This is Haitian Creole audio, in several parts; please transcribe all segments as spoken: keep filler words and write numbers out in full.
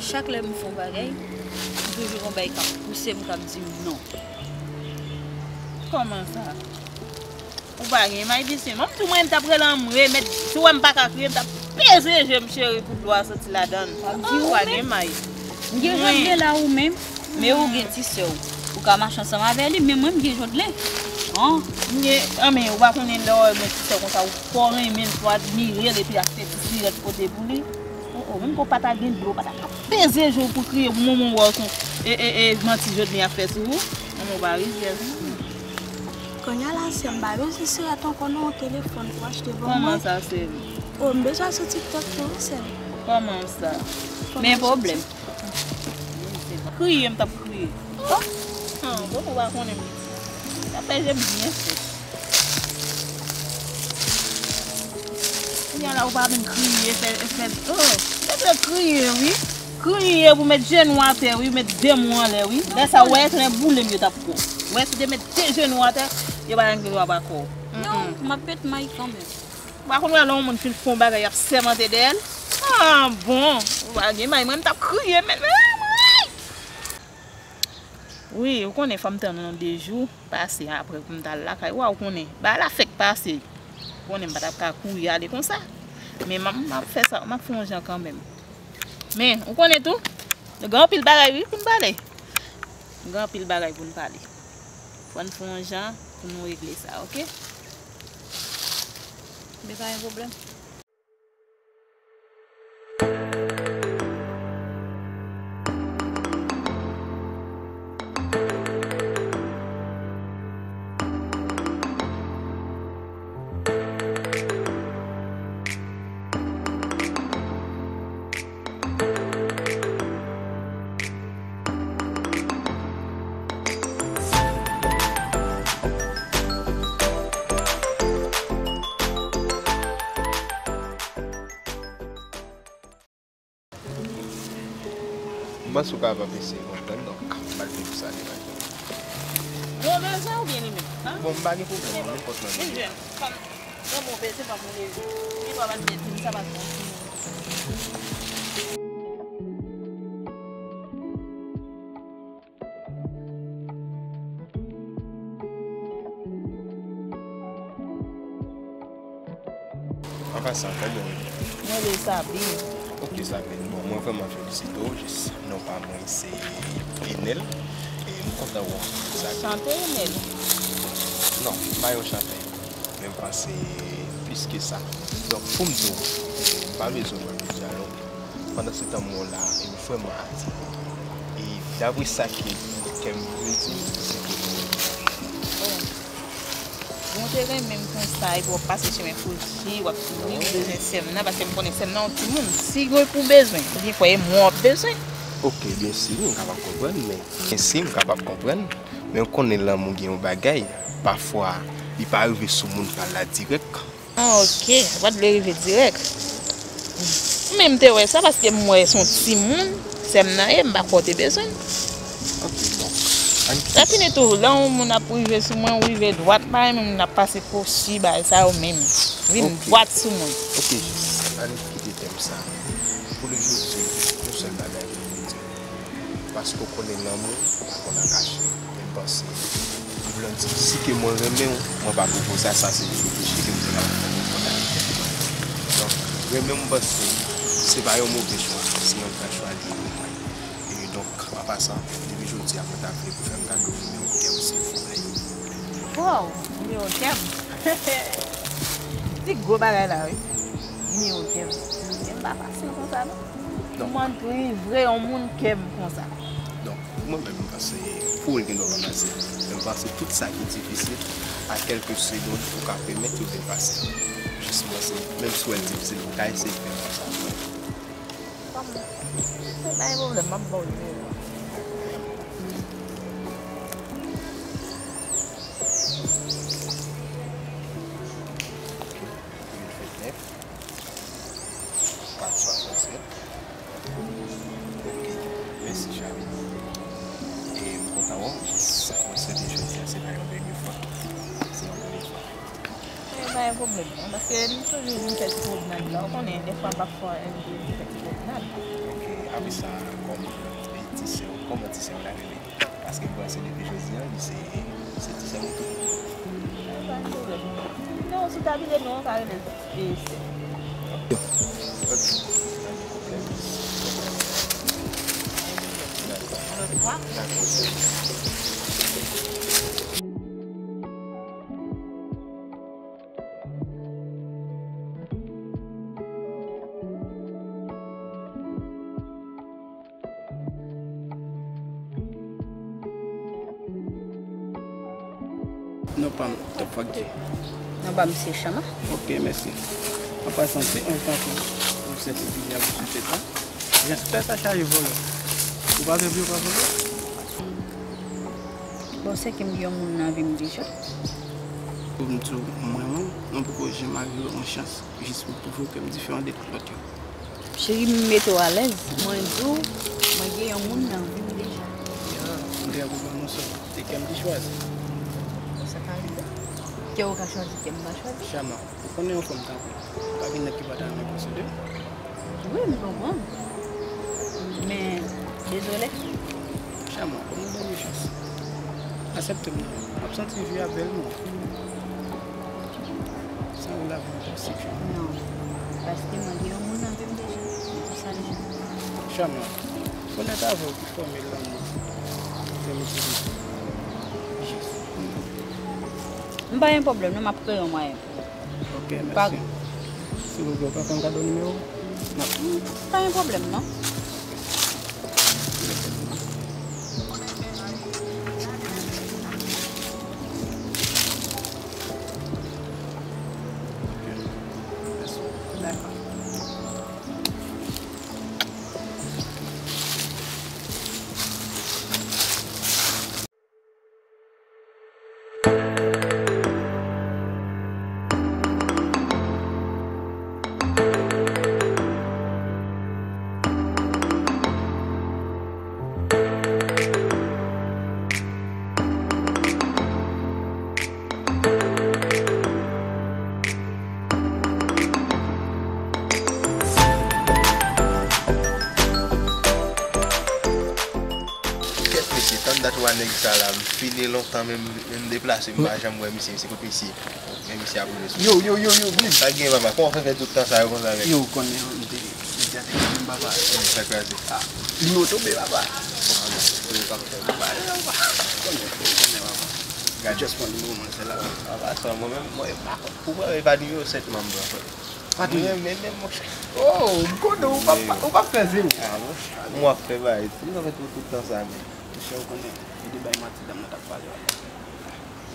Chak lè m fè yon bagay, m toujou gen yon bagay k ap pouse m, k ap di m non. Kòman sa? Ou pa gen may, Piscine? Mwen, m di w, mwen, m t ap rele anmwe, mèt, si w wè m pa ka kriye, m t ap peze je m, cheri, pou dlo a soti ladan l. Ou pa gen may. M gen jòt de la ou menm, men ou gen ti sè w. Ou ka mache ansanm avè li, men mwen, m gen jòt le. An. M gen, anmwe, ou pa konnen lè w gen ti sè konsa, ou fò renmen l, fò admire l, epi ap fè ti sirèt pote pou li. O, o, menm ke w pa ta gen dlo, w pa ta ka peze je w pou kriye, pou manman w wè w se yon, e, e, e, manti jodi a fè sou ou. Manman w pa rizyèz, non. Kounye a la, sè m, m pa bezwen sirèt ankò non, yon telefòn pou achte ban mwen. Kòman sa, sè m? O, m bezwen sou TikTok tou, wi, sè m. Kòman sa? Men pwoblèm. Kriye, m t ap kriye. O! An, bon, ou pa konnen m. Sa fè je m byen fèt. Kounye a la, ou pa vin kriye, fè, fè, o, mete kriye, wi. Kriye pou met jenou atè, wi, met de men w anlè, wi. Lè sa, ou wè, se nan boule m yo t ap pran w. Ou wè, si w te met de jenou atè, yo pa t gen dwa pa kò w. Non, m ap met may kanmenm. Ou pa konn wè lè yon moun fin fè yon bagay, y ap sèmante dèyè l? Ah, bon. Ou pa gen may, mwen, m t ap kriye, men, men, men. Wi, ou konnen, fò m tann yon de jou pase apre pou m t al lakay ou a, ou konnen. Bagay la fèk pase. Ou konnen, m pa t ap ka kouri ale konsa. Men m ap, m ap fè sa, m ap fè yon jan kanmenm. Men, ou konnen tou, nou gen anpil bagay, wi, pou n pale. Nou gen anpil bagay pou n pale. Fò n fè yon jan pou nou regle sa, oke? Men pa gen pwoblèm. M panse w kapab eseye konprann, donk, malgre tout sa, li pa gen. Ou bezwen oubyen li menm? Bon, m pa gen pwoblèm, non, nenpòt lè. Li jwenn. Kòm, kòm ou bezwen, pa pou li. Li pa bat bèt, sa pa bon. An pasan, kòman w rele? Mwen rele Sabine. Ok, Sabine. Bon, mwen vrèman felisite w. Jis non pa mwen se Enel. E m kontan wè w, Sabine. Chante, Enel? Non, m pa yon chantè. Men m panse plis ke sa. Donk, pou m di w, m pa bezwen pran plis dyalòg. Pandansetan, m wè w la, e m vrèman atire. E dapre sa ke kè m vle di, se ke nou renmen. Bon, ou te renmen m konsa, epi w ap pase chemen fouji, w ap di wi, ou bezwen sè m nan, paske m konnen sè m nan yon timoun. Si gen pou bezwen, ou gen fwa e mwen w ap bezwen. Ok, byensi, m kapab konprann, men byensi, m kapab konprann, men ou konnen lanmou gen yon bagay, pafwa, li pa rive sou moun pa la dirèk. Ah, ok. Ou pa t vle rive dirèk. Men m te wè sa paske m wè se yon timoun, sè m nan ye, m pa kwè w te bezwen l. Ok, bon. Ann kite. Sa fini tou, lè yon moun ap rive sou mwen, ou rive dwat, m pa renmen moun ap pase kwochi, bagay sa yo menm. Vin dwat sou mwen. Ok, jis. Ann kite tèm sa. Pou le jodi, yon sèl bagay pou m di w. Paske w konnen lanmou pa konn an kache. E m panse, m vle di, si ke mwen renmen w, mwen pa pwopoze a sa, se reflechi ke m te kapab fè pou konn avèk tèt mwen. Donk, renmen w, m panse, se pa yon move chwa, se yon gran chwa li ye pou mwen. E donk, an pasan, depi jodi a, mwen ta vle pou fè m kado nimewo kè w, silvouplè. Wow, nimewo kè m. Ti gwo bagay la, wi. Nimewo kè m. Kè m pa fasil konsa, non. Non. Pou mwen rive yon moun kè m konsa. Donk, pou mwen menm, m panse, pou ou, l gen dwa pa fasil. Men m panse tout sa ki difisil, a kèlke segond, ou ka pèmèt yo vin fasil. Jis m panse, menm si w wè l difisil, ou ka eseye fè l konsa. Kòm, se pa yon pwoblèm, m ap ba w nimewo a. Ok, mil vennèf, kat swasannsèt. Ok, mèsi, Charlie. E m kontan wè w, jis mwen swete jodi a, se pa yon dènye fwa. Se yon premye fwa. E pa yon pwoblèm, non, paske m toujou vin fè ti pwomnad la. Ou konnen, dèfwa, pafwa, M J M fè ti pwomnad. Ok, Apre sa, kòm ti sè w, kòman ti sè w la rele? Paske m panse depi jodi a, li se, se ti sè mwen tou. Pa gen pwoblèm. Non, si w ta vle, non, w ka rele l. E, sè. Ok. Dakò. Dakò. Non pa m, Top Fok G. Non pa m, se Chama. Ok, mèsi. An pasan, se yon tankou pou sètifika pou sou tèt la. Jan fè sa chaje vòlò. Ou pa vle pou yo pa vòlò? Bon, se ke m gen yon moun nan vi m deja. Pou m di w, mwen menm, mwen poko janm rive yon chans jis pou pwouve w ke m diferan de tout lòt yo. Cheri, m mete w alèz. Mwen di w, mwen gen yon moun nan vi m deja. Ya, m te ap anonse w, se kè m ki chwazi. Sa ka rive. Kè w ka chwazi, kè m pa chwazi. Chama, ou konnen yon fanm tankou w, pa gen nèg ki pa ta renmen posede. Wi, m konprann. Men, dezole. Chama, ban m yon dènye chans. Aksepte m non. M ap santi vi a bèl non. San ou lavi m posib, Chama. Non. Paske mwen gen yon moun nan vi m deja. Se pou sa deja. Chama, onèt avè w ki fòme lanmou. Fè m iti. Jis. M pa gen pwoblèm non, m ap kreye yon mwayen. Ok, mèsi. Silvouplè, ou ka fè m kado nimewo w? Pa gen pwoblèm non. Ok, mèsi. Dakò. Kèt mesye, tann dat w a nèg sa la, m fini lontan, men m, men m deplase, m pa janm wè misye, se kot misye ye? Men misye ap rive sou. Yo, yo, yo, yo, Bliss. Sa gen papa, kòman w fè fè tout tan sa yo konsa menm? Yo, ou konnen, m te, m te atake m papa. Sa kraze. Ah, li nou tonbe papa. Ah non, se ou k ap fè m pale papa. Konnen, konnen papa. Gad. Just pran nimewo mwen, se la. Papa, sa mwen menm, mwen pa konn. Pou mwen, e pa nimewo sèt m ap pran. Pa tou. Mwen menm, menm, monchè. Oh, m konnen ou p ap, ou p ap fè zewo. Ah, monchè. Mwen ap fè bagay. Mwen ap fè tout, tout tan sa menm. Monchè, ou konnen, e de bay mati dam nan t ap pale a la.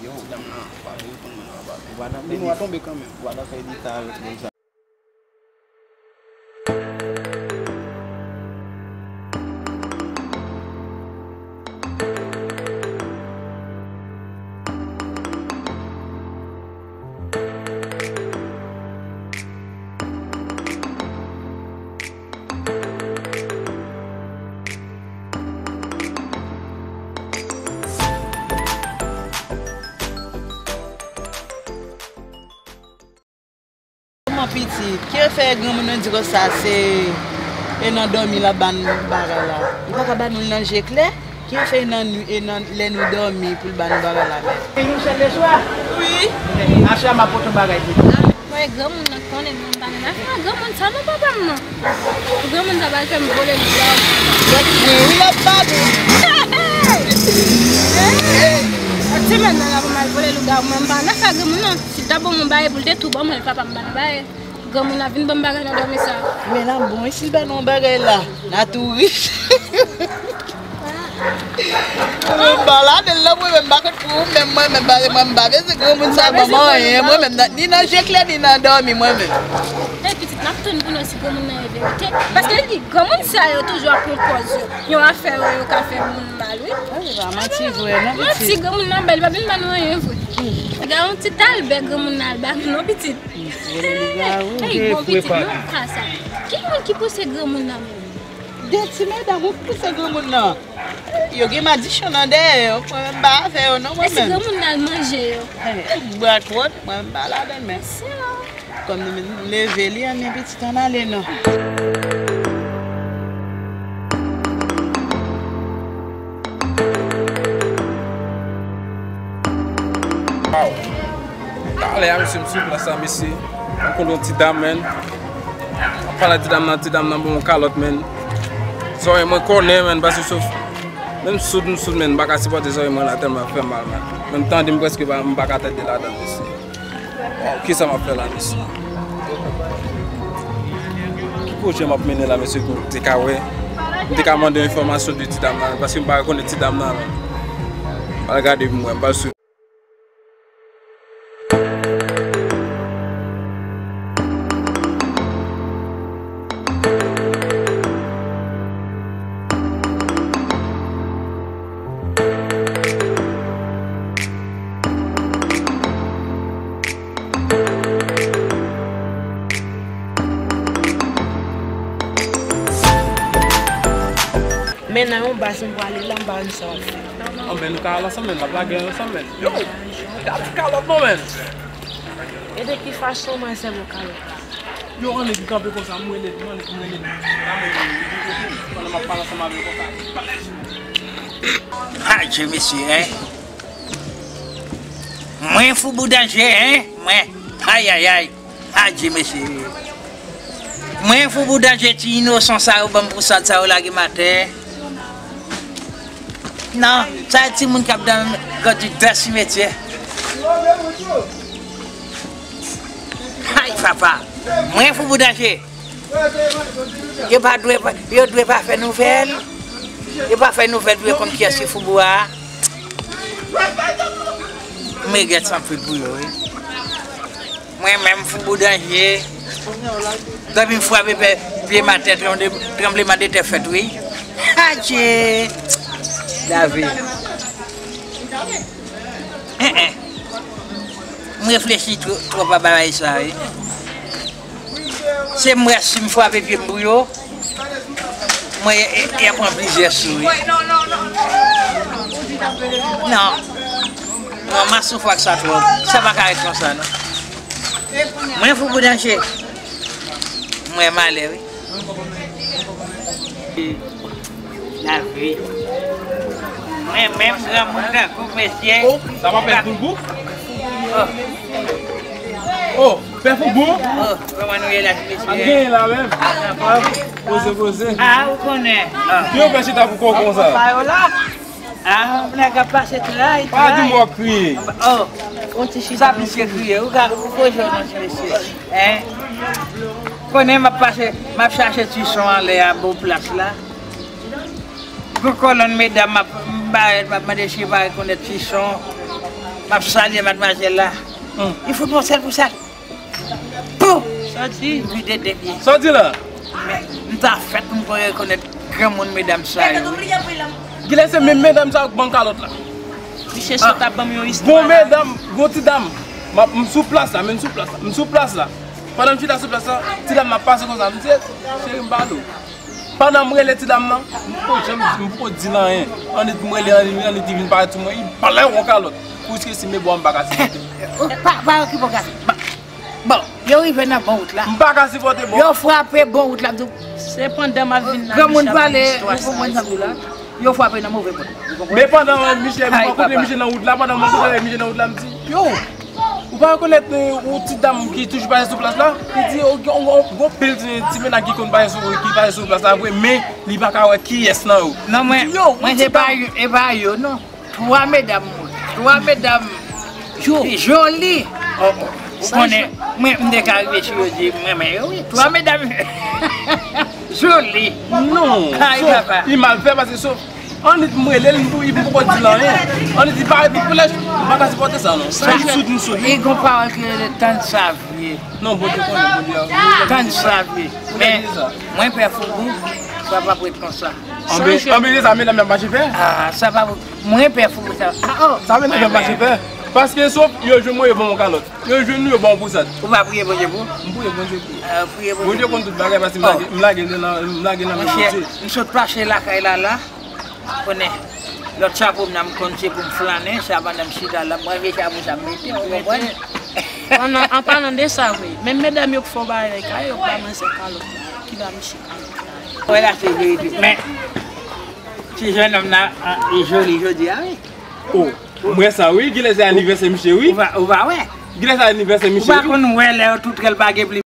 Yo. Ti dam nan pa vle reponn mwen non, papa. Ou pa nan fè di. Li nou a tonbe kanmenm. Ou pa nan fè di sa avèk moun sa. Kòman pitit? Ki fè granmoun nan di konsa se e nan dòmi l ap ba n bagay la? Li pa ka ba nou l nan je klè? Ki fè e nan nwi-, e nan lè nou dòmi pou l ba nou bagay la menm? E yon sèl leswa? Wi. Aswè a m ap pote yon bagay pou ou. Mwen granmoun nan konnen mwen pa nan afè granmoun sa non papa m nan. Granmoun sa pral fè m vole lougawou. Gad wi, wi, l ap ba nou. Ti menm nan la pou m al vole lougawou, mwen m pa nan afè granmoun nan. Si l ta ban m yon bagay pou l te tou ban mwen l, papa m pa nan bagay. Granmoun nan vin ban m bagay nan dòmi sa. Men la bon, e si l ba nou yon bagay la, n a tou rich. Mwen m pa ladan l non, mwen menm m pa konn pou ou menm, mwen menm, pale mwen m pa bezwen granmoun sa ban m anyen, mwen menm, ni nan je klè, ni nan dòmi, mwen menm. Ey pitit, n ap tann pou n wè si granmoun nan e verite. Paske li di granmoun sa yo toujou ap pran pòz yo. Yon afè yo, yo ka fè moun mal, wi. Sa se pa manti vre, non, pitit. Manti, granmoun nan bèl, li pa vin ban nou anyen vre. Gade yon ti talbè granmoun nan al ba nou, non, pitit. Ey, bon, pitit, non, pa sa. Ki moun ki pouse granmoun nan menm? De ti medam, ou pouse granmoun nan. Yo gen madichon nan dèyè yo, mwen menm pa avè yo, non, mwen menm. Èske granmoun nan al manje yo? Brat wòt, mwen menm pa ladan l menm. Kòm nou menm nou leve li, ann men pitit, ann ale non. Ya, mesye, m sou plas la, mesye. M konn yon ti dam, menn. M pale ak ti dam nan, ti dam nan ban m yon kalòt, menn. Zòrèy mwen konnen, menn, paske sof, menm soud m soud, menn, m pa ka sipòte zòrèy mwen la tèlman ap fè m mal, menn. Menm tande m prèske pa, m pa ka tande ladan, mesye. Waw, kisa m ap fè la, mesye? Ki pwojè m ap mennen la, mesye, pou m te ka wè? M te ka mande yon enfòmasyon de ti dam nan, paske m pa rekonèt ti dam nan, menn. Al gade pou mwen, m pral sou Men nan yon baz m prale la, m pa konn sa w ap fè. Anben, nou ka al ansanm, menn, n ap lage ansanm, menn. Yo, gade kalòt non, menn. E de ki fason mwen sèvi w kalòt la? Yo, annik m kanpe konsa, m rele, m annik m rele. Pandan m ap pale ansanm avè w konsa. Adje, mesye, en. Mwen fou boudanje, en. Mwen. Ayayay. Adje, mesye. Mwen fou boudanje ti inosan sa yo ban m pou sa, sa yo lage m atè. Non, sa e timoun k ap dan, grandi dan simetyè. Ay, papa. Mwen fou boudanje. Yo pa dwe, yo dwe pa fè nouvèl. Yo pa fè nouvèl pou yo konn kiyès ki fou bou a. M regrèt sa anpil pou yo, wi. Mwen menm, fou boudanje. Depi m frape pye, pye m atè, tranble-, tranbleman de tè fèt, wi. Adje! Lavi. En, en. M reflechi twò, twòp a bagay sa, wi. Se m wè si m frape pye m pou yo, mwen, e, e, y ap pran plizyè sou, wi. Non. Non, m ap soufri ak sa twòp. Sa pa ka ret konsa, non. Mwen fou pou danje. Mwen malè, wi. Lavi. Mwen menm granmoun tankou mesye. Oh, sa pa fè foulbou? Oh. Oh, fè foulbou? Oh, kòman nou ye la, mesye? Ap genyen la menm. Anfòm? Poze, poze. Ah, ou konnen. Ah. Ki yo fè chita pou kò konsa? Pa yo la. Ah, nèg ap pase tray, tray. Pa di m w ap kriye. Oh, yon ti chita. Sa misye kriye? Ou ka, ou fò jwenn yon ti mesye. Hein? Konnen m ap pase, m ap chache ti son anlè a bò plas la. Gon kolonn medam m ap, m barèt, m ap mande si yo pa rekonèt ti son. M ap salye madmwazèl la. Hmm. Li fout m yon sèl pou sèl. Pou! Sa di? Vide de pye. Sa di la? Men, m ta fèt pou m konn rekonèt granmoun medam sa yo, wi. Gilè se menm medam sa yo k ban m kalòt la. Misye sot ap ban m yon istwa. Gon medam, gon ti dam. M ap, m sou plas la, men m sou plas la. M sou plas la. Pandan m chita sou plas la, ti dam nan ap pase konsa. M di, cheri, m pale w. Pandan m rele ti dam nan, m poko janm, m poko di l anyen. Annik m rele, annik, annik li vin parèt sou mwen, li plen yon kalòt. Pou iske si men bò m pa ka sipòte. Pa, pa okipe w gason. Bon, yo rive nan bon wout la. M pa ka sipòte bò. Yo frape bon wout la, m di w. Se pandan m ap vin la, granmoun pale, ou konprann sa m di w la? Yo frape nan move bò. Ou konprann? Men pandan Michel, m rankontre Michel nan wout la, pandan m rankontre Michel nan wout la, m di, yo, ou pa rekonèt, euh, yon ti dam ki toujou pase sou plas la? Li di, oh, gon, gon, gon pil ti, ti mennaj ki konn pase sou, ki pase sou plas la vre, men li pa ka wè kiyès nan yo. Non, mwen, mwen, se pa yo, e pa yo, non. Twa medam, twa medam joli. Oh, oh. Ou konnen, mwen, m te ka rive sou yo di, m renmen yo, wi. Twa medam joli. Non, ay, papa. Li mal fè paske Sof, annik m rele l, m pou, m poko di l anyen. Annik li pa, li flèch, m pa ka sipòte sa, non. Sa li soud, m soud. Li gon pawòl ki rele tann sa vye. Non, Bondye konnen, Bondye a. Tann sa vye. Men, mwen pè foubou, sa p ap ret konsa. Anben, anben, se sa medam yo ap mache fè? Ah, sa pa pou mwen pè foubou sa. Ah, oh. Sa medam yo ap mache fè? Paske Sof, yo jwenn mwen, yo ban mwen kalòt. Yo jwenn nou, yo ban mwen pousad. Ou pa priye Bondye pou? M priye Bondye pou. Ah, priye Bondye. Bondye konn tout bagay, paske m lage, m lage l nan, m lage l nan men Bondye. Monchè, m sot pase lakay la, la. Konnen, lòt chapo m nan, m konn se pou m flannen, sa pandan m chita la, m ranje chapo sa m mete, ou konprann? An, an palan de sa vre, menm medam yo k fè w bagay nan kay yo, pa manzè kalòt la, ki ba misye kalòt la. Wè la se verite, men ti jennonm nan, an, li joli jodi a, wi. Oh, m wè sa wi, genlè se anivèsè misye wi. Ou pa, ou pa wè? Kilè sa anivèsè Ou Michel? Pa konn wè lè yo tout rèl pa gen pli.